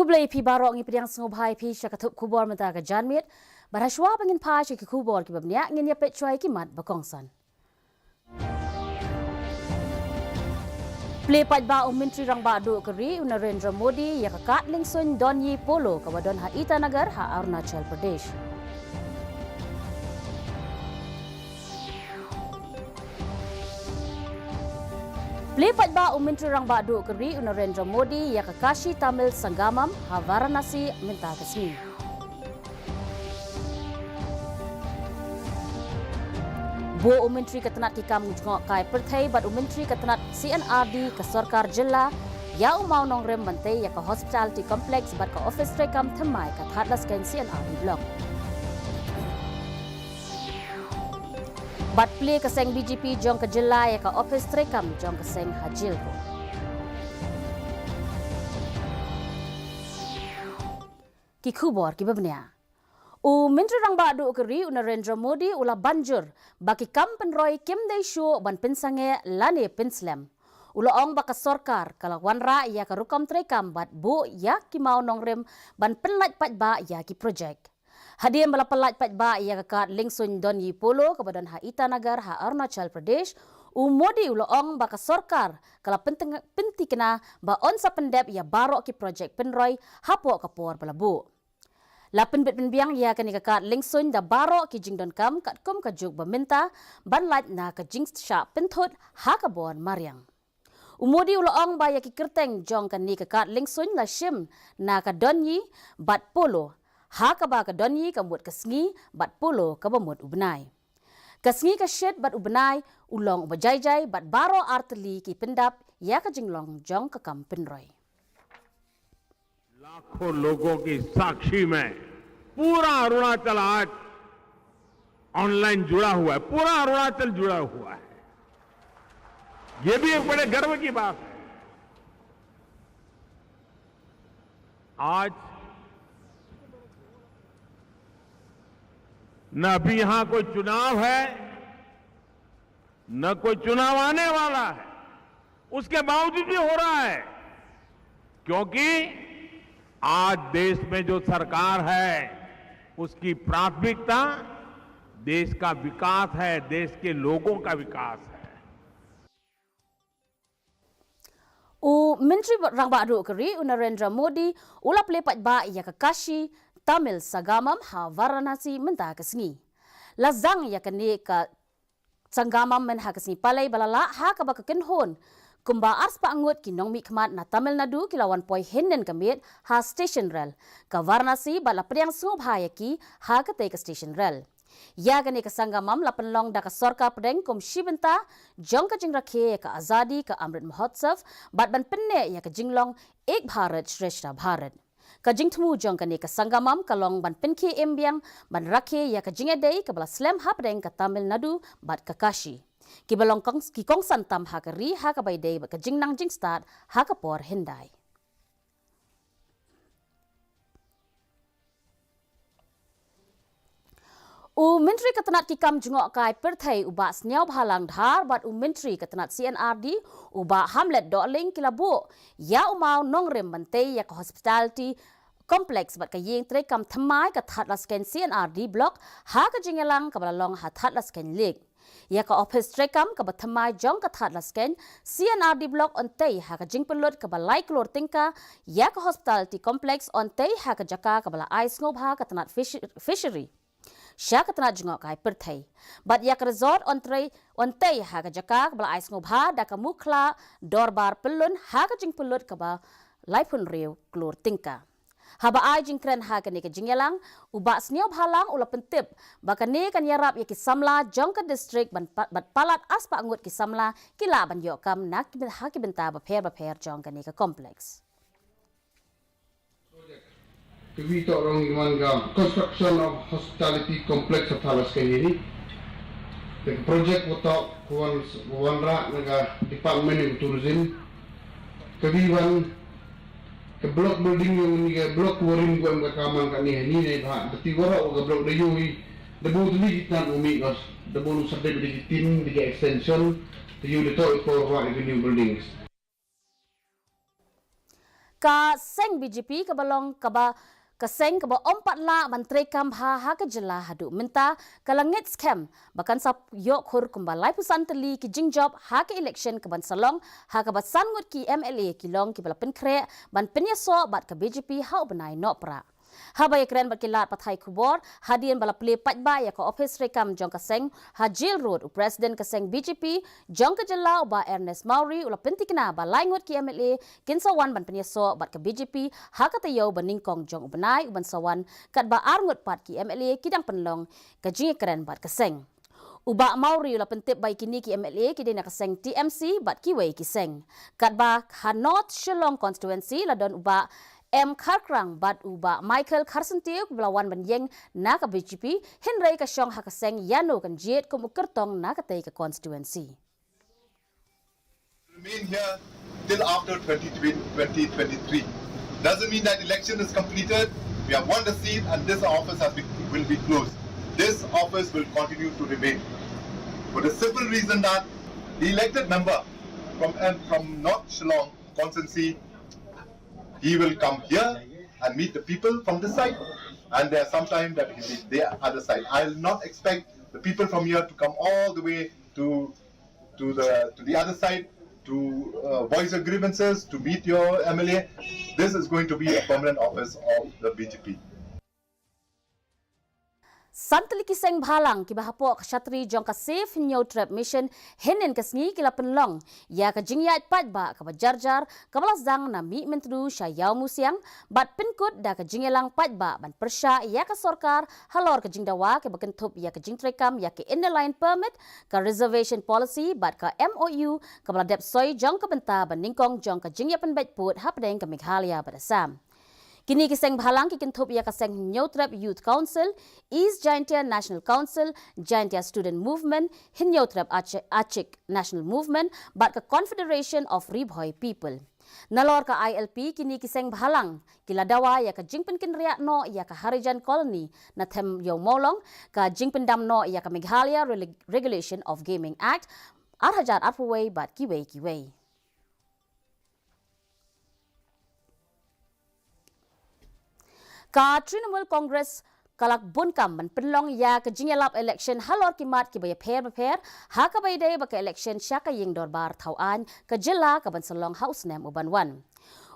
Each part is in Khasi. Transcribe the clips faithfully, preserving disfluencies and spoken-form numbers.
Khublei phi baroh, ngi pdiang sngewbha ïa phi sha ka thup khubor mynta ka janmiet. Bad hashwa ba ngin phai sha ki khubor kiba bniah, ngin ïa peit shuwa ïa ki mat ba kongsan. Plie paidbah u Myntri Rangbah Duh ka ri u Narendra Modi ïa ka kad liengsuiñ Donyi Polo kaba don ha Itanagar ha Arunachal Pradesh. Plie paidbah u Myntri Rangbah Duh ka ri u Narendra Modi ïa ka Kashi Tamil Sangamam ha Varanasi mynta ka sngi. Buh u Myntri ka tnat ki kam jngohkai pyrthei bad u Myntri ka tnat C and R D ka sorkar jylla ïa u mawnongrim ban tei ïa ka hospitality complex bad ka office treikam thymmai ka Thadlaskein C and R D block. Bad plie ka seng B J P jong ka jylla ïa ka office treikam jong ka seng ha Jail Road. Ki khubor kiba bniah. U Myntri Rangbah Duh ka ri u Narendra Modi u la ban jur ba ki kam pynroi kim dei shuh ban pynsangeh lane pynslem. U la ong ba ka sorkar ka la wanrah ïa ka rukom treikam bad buh ïa ki mawnongrim ban pynlait paidbah ïa ki projek. Hadien ba la pynlait paidbah ïa ka kad liengsuiñ Donyi Polo kaba don ha Itanagar ha Arunachal Pradesh, u Modi u la ong ba ka sorkar ka la pynteng-, pyntikna ba yn sa pyndep ïa baroh ki projek pynroi hapoh ka por ba la buh. La pynbit pynbiang ïa kane ka kad liengsuiñ da baroh ki jingdonkam katkum ka juk ba mynta ban lait na ka jingshah pynthut ha ka bor mariang. U Modi u la ong ba ïa ki kyrteng jong kane ka kad liengsuiñ la shim na ka Donyi bad Polo, ha kaba ka Donyi ka mut ka sngi bad Polo kaba mut u bnai. Ka sngi ka shit bad u bnai u long uba jai jai bad baroh artylli ki pyndap ïa ka jinglong jong ka kam pynroi. लाखों लोगों की साक्षी में पूरा अरुणाचल आज ऑनलाइन जुड़ा हुआ है, पूरा अरुणाचल जुड़ा हुआ है। ये भी एक बड़े गर्व की बात है। आज न अभी यहां कोई चुनाव है, न कोई चुनाव आने वाला है, उसके बावजूद भी हो रहा है, क्योंकि आज देश में जो सरकार है, उसकी प्राथमिकता देश का विकास है, देश के लोगों का विकास है। U Myntri Rangbah Duh ka ri u Narendra Modi u la plie paidbah ïa ka Kashi Tamil Sangamam ha Varanasi mynta ka sngi. La zang ïa kane ka Sangamam mynha ka sngi Palei ba la lah ha kaba ka kynhun kumba arspah ngut ki nongmihkhmat na Tamil Nadu ki la wan poi hynnin ka miet ha station rel ka Varanasi bad la pdiang sngewbha ïa ki ha katei ka station rel. Ïa kane ka Sangamam la pynlong da ka sorkar pdeng kum shi bynta jong ka jingrakhe ïa ka Azadi ka Amrit Mahotsav bad ban pynneh ïa ka jinglong Ek Bharat Shreshtha Bharat. Ka jingthmu jong kane ka Sangamam ka long ban pynkhie im biang ban rakhe ïa ka jingïadei kaba la slem hapdeng ka Tamil Nadu bad ka Kashi, kiba long kong-, ki kongsan tam ha ka ri ha kaba ïadei bad ka jingnang jingstad ha ka por hyndai. U Myntri ka tnat ki kam jngohkai pyrthei u Bah Sniawbhalang Dhar bad u Myntri ka tnat C and R D u Bah Hamlet Dohling ki la buh ïa u mawnongrim ban tei ïa ka hospitality complex bad ka ïing treikam thymmai ka Thadlaskein C and R D block ha ka jingïalang kaba la long ha Thadlaskein Lake. Ïa ka office treikam kaba thymmai jong ka Thadlaskein C and R D block yn tei ha ka jingpynlut kaba lai klur tyngka, ïa ka hospitality complex yn tei ha ka jaka kaba la ai sngewbha ka tnat fish-, fishery sha ka tnat jngohkai pyrthei. Bad ïa ka resort yn trei, yn tei ha ka jaka kaba la ai sngewbha da ka Mukhla Dorbar Pyllun ha ka jingpynlut kaba laiphew hynriew klur tyngka. Haba ai jingkren ha kane ka jingïalang, u Bah Sniawbhalang u la pyntip ba kane kan ïarap ïa ki samla jong ka district ban pa-, bad palat arspah ngut ki samla ki lah ban ïoh kam na ki, ha ki bynta bapher bapher jong kane ka complex. Kawi toh rong iman ka construction of hospitality complex of Thadlaskein ini. Te ka project wa toh ka wan, wanrah na ka Department of Tourism. Kawi wan ka block building yong ini ka block wa rim wa em ka kaman kani ini ne ba beti waroh ka block da yui. Da bu tli ki tan umi kos. Da bu nu sabit di ki tin di ki extension. Da yui da toh i ko wa i new buildings. Ka seng B J P kaba long kaba ka seng kaba ym pat lah ban treikam bha ha ka jylla haduh mynta, ka la ngeit skhem ba kan sa ïoh khur kumba laiphew san tylli ki jingjop ha ka election kaban sa long, ha kaba san ngut ki M L A ki long kiba la pynkhreh ban pynïasoh bad ka B J P ha u bnai Nohprah. Haba ïakren bad ki lad pathai khubor hadien ba la plie paidbah ïa ka ophis treikam jong ka seng ha Jail Road, u president ka seng B J P jong ka jylla, u Bah Ernest Mawrie, u la pynthikna ba lai ngut ki M L A kin sa wan ban pynïasoh bad ka B J P ha ka taïew ba nyngkong jong u bnai uban sa wan, katba ar ngut pat ki M L A ki dang pynlong ka jingïakren bad ka seng. U Bah Mawrie u la pyntip ba ïa kine ki M L A ki dei na ka seng T M C bad kiwei ki seng. Katba ha North Shillong constituency la don u Bah M Kharkrang bad u Bah Michael Kharsyntiew ba la wan ban ïeng na ka B J P, hynrei ka shong ha ka seng ïano kan jied kum u kyrtong na katei ka constituency. Remain here till after twenty twenty, twenty twenty-three. Doesn't mean that election is completed. We have won the seat and this office has been, will be closed. This office will continue to remain for the simple reason that the elected member from, and from North Shillong constituency, he will come here and meet the people from this side, and there are sometimes that he will be the other side. I'll not expect the people from here to come all the way to to the to the other side to uh, voice your grievances, to meet your M L A. This is going to be a permanent office of the B J P. San tylli ki seng bhalang kiba hapoh ka shatri jong ka Save Hynñiewtrep Mission hynnin ka sngi ki la pynlong ïa ka jingïaid paidbah kaba jarjar kaba la sdang na Mihmyntdu sha Ïawmusiang, bad pynkut da ka jingïalang paidbah ban pyrshah ïa ka sorkar halor ka jingdawa kaba kynthup ïa ka jingtreikam ïa ka Inner Line Permit, ka Reservation Policy bad ka M O U kaba la dep soi jong ka bynta ba nyngkong jong ka jingïapynbeit pud hapdeng ka Meghalaya bad Assam. Kine ki seng bhalang ki kynthup ïa ka seng Hynñiewtrep Youth Council, East Jaintia National Council, Jaintia Student Movement, Hynñiewtrep Achi- Achik National Movement bad ka Confederation of Ri Bhoi People. Nalor ka I L P, kine ki seng bhalang ki la dawa ïa ka jingpynkynriah noh ïa ka Harijan Colony na Them Ïew Mawlong, ka jingpyndam noh ïa ka Meghalaya Rele- Regulation of Gaming Act ar hajar arphew wei bad kiwei kiwei. Ka Trinamool Congress ka la bun kam ban pynlong ïa ka jingïalap election halor ki mat kiba ïapher bapher, ha kaba ïadei ba ka election sha ka Ïing Dorbar Thaw Aiñ ka jylla kaban sa long ha u snem uban wan.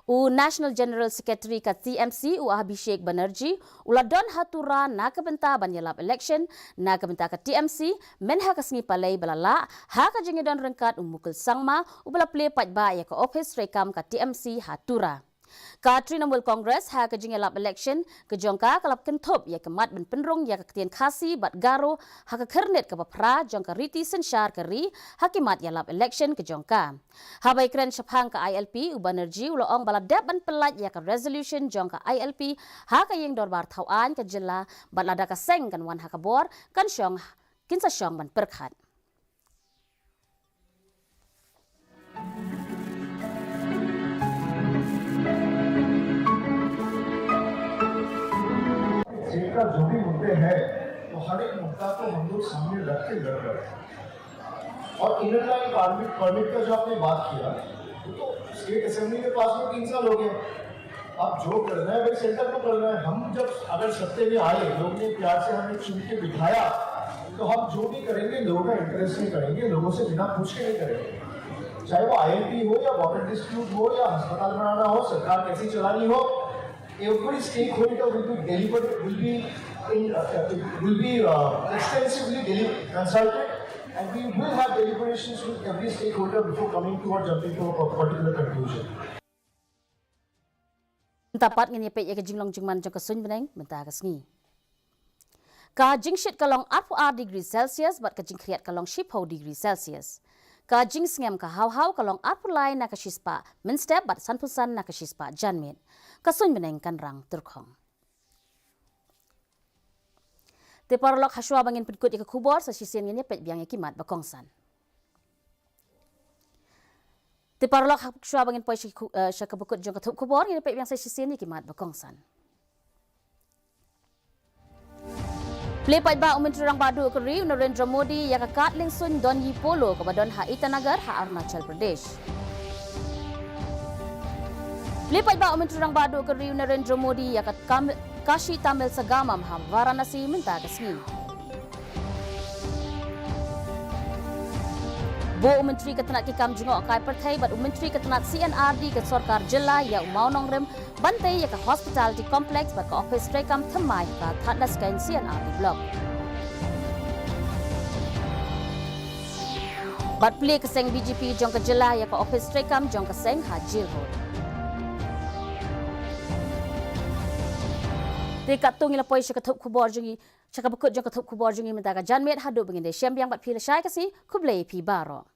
U National General Secretary ka T M C, u Abhishek Banerjee, u la don ha Tura na ka bynta ban ïalap election na ka bynta ka T M C, mynha ka sngi Palei ba la lah, ha ka jingïadon ryngkat u Mukul Sangma, uba la plie paidbah ïa ka ophis treikam ka T M C ha Tura. Ka Trinamool Congress ha ka jingïalap election ka jong ka, ka la kynthup ïa ka mat ban pynrung ïa ka ktien Khasi bad Garo ha ka khyrnit kaba phra jong ka riti synshar ka ri ha ki mat ïalap election ka jong ka. Haba ïakren shaphang ka I L P, u Banerjee u la ong ba la dep ban pyllait ïa ka resolution jong ka I L P ha ka Ïing Dorbar Thaw Aiñ ka jylla, bad lada ka seng kan wan ha ka bor, kan shong, kin sa shong ban pyrkhat. स्टेट का जो भी मुद्दे हैं, तो हर एक मुद्दा को हम लोग सामने रख के लड़ रहे हैं। और इनर लाइन परमिट, परमिट का जो आपने बात किया, वो तो स्टेट असेंबली में पास हुआ तीन साल हो गया। अब जो करना है भाई, सेंटर को करना है। हम जब अगर सत्ते में आए, लोगों ने प्यार से हमें चुन के बिठाया, तो हम जो भी करेंगे, लोगों का इंटरेस्ट में करेंगे, लोगों से बिना पूछ के नहीं करेंगे। चाहे वो आईएलपी हो या बॉर्डर डिस्प्यूट हो या अस्पताल बनाना हो, सरकार कैसी चलानी हो, every stakeholder will be deliberate, will be in, uh, will be, uh, extensively deli- consulted, and we will have deliberations with every stakeholder before coming to or jumping to a particular conclusion. Mynta pat ngin ïa peit ïa ka jinglong jingman jong ka suiñ bneng mynta ka sngi. Ka jingshit ka long arphew ar degree Celsius bad ka jingkhriat ka long shiphew degree Celsius. Ka jingsngem ka haw haw ka long arphew lai na ka shispah mynstep bad sanphew san na ka shispah janmiet. Ka suiñ bneng kan rang tyrkhong. Te paralok, ha shuwa ba ngin pynkut ïa ka khubor, sa shisien ngin ïa peit biang ïa ki mat ba kongsan. Te paralok, ha shuwa ba ngin poi sha ki khu- eh, sha ka bakut jong ka thup khubor, ngin ïa peit biang sa shisien ïa ki mat ba kongsan. Plie paidbah u Myntri Rangbah Duh ka ri u Narendra Modi ïa ka kad liengsuiñ don yi polo kaba don ha Itanagar ha Arunachal Pradesh. Plie paidbah u Myntri Rangbah Duh ka ri u Narendra Modi ïa ka Kam- Kashi Tamil Sangamam ha Varanasi mynta ka sngi. Buh u Myntri ka tnat ki kam jngohkai pyrthei bad u Myntri ka tnat C and R D ka sorkar jylla ïa u mawnongrim ban tei ïa ka Hospitality Complex bad ka ophis treikam thymmai ha ka Thadlaskein C and R D Block. Bad plie ka seng B J P jong ka jylla ïa ka ophis treikam jong ka seng ha Jail Road. Te katto ngi la poi sha ka thup khubor jong ngi, sha kaba kut jong ka thup khubor jong ngi mynta ka janmiet. Haduh ba ngin da shem biang bad phi lashai ka sngi, khublei phi baroh.